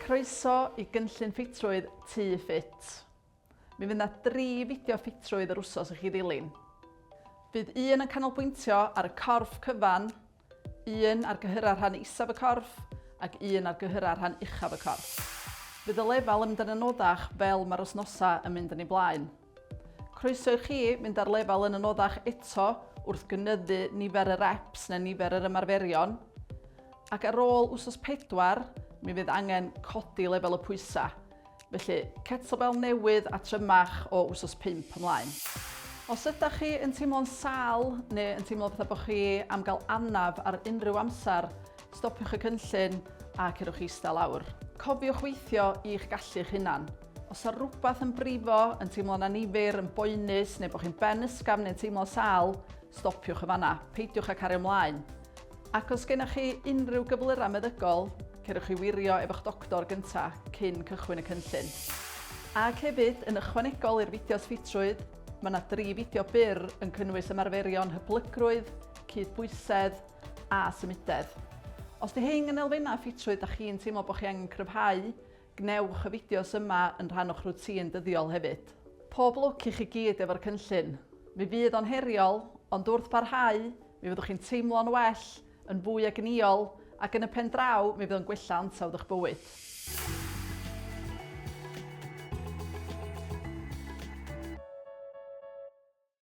Croeso i gynllun ffitrwydd Tŷ Ffit. Mi fydd 'na dri fideo ffitrwydd yr wsos i chi ddilyn. Fydd un yn canolbwyntio ar y corff cyfan, un ar gyhyrau rhan isaf y corff ac un ar gyhyrau rhan uchaf y corff. Fydd y lefel yn mynd yn anoddach fel mae'r wythnosau yn mynd yn ei blaen. Croeso i chi fynd ar lefel yn anoddach eto wrth gynyddu nifer y reps neu nifer yr ymarferion. Ac ar ôl wsos 4, mi fydd angen codi lefel y pwysau. Felly, kettlebell newydd a trymach o wsos 5 ymlaen. Os ydach chi yn teimlo'n sâl neu yn teimlo fatha bod chi am gael anaf ar unrhyw amser, stopiwch y cynllun a cerwch eistedd lawr. Cofiwch weithio i'ch gallu'ch hunan. Os a rhywbeth yn brifo, yn teimlo'n annifyr, yn boenus, neu bod chi'n ben ysgafn neu'n teimlo sâl, stopiwch yn fanna. Peidiwch â cario ymlaen. Ac os gennych chi unrhyw gyflyrau meddygol, cerwch i wirio efo'ch doctor gynta cyn cychwyn y cynllun. Ac hefyd, yn ychwanegol i'r fideos ffitrwydd, mae yna dri fideo byr yn cynnwys ymarferion hyblygrwydd, cydbwysedd a symudedd. Os 'di hein yn elfennau ffitrwydd da chi'n teimlo bod chi angen cryfhau, Gwnewch y fideos yma yn rhan o'ch rwtîn dyddiol hefyd. Pob lwc i chi gyd efo'r cynllun. Mi fydd o'n heriol, ond wrth barhau, mi fyddwch chi'n teimlo'n well, yn fwy egnïol, ac yn y pen draw, mi fydd o'n gwella ansawdd eich bywyd.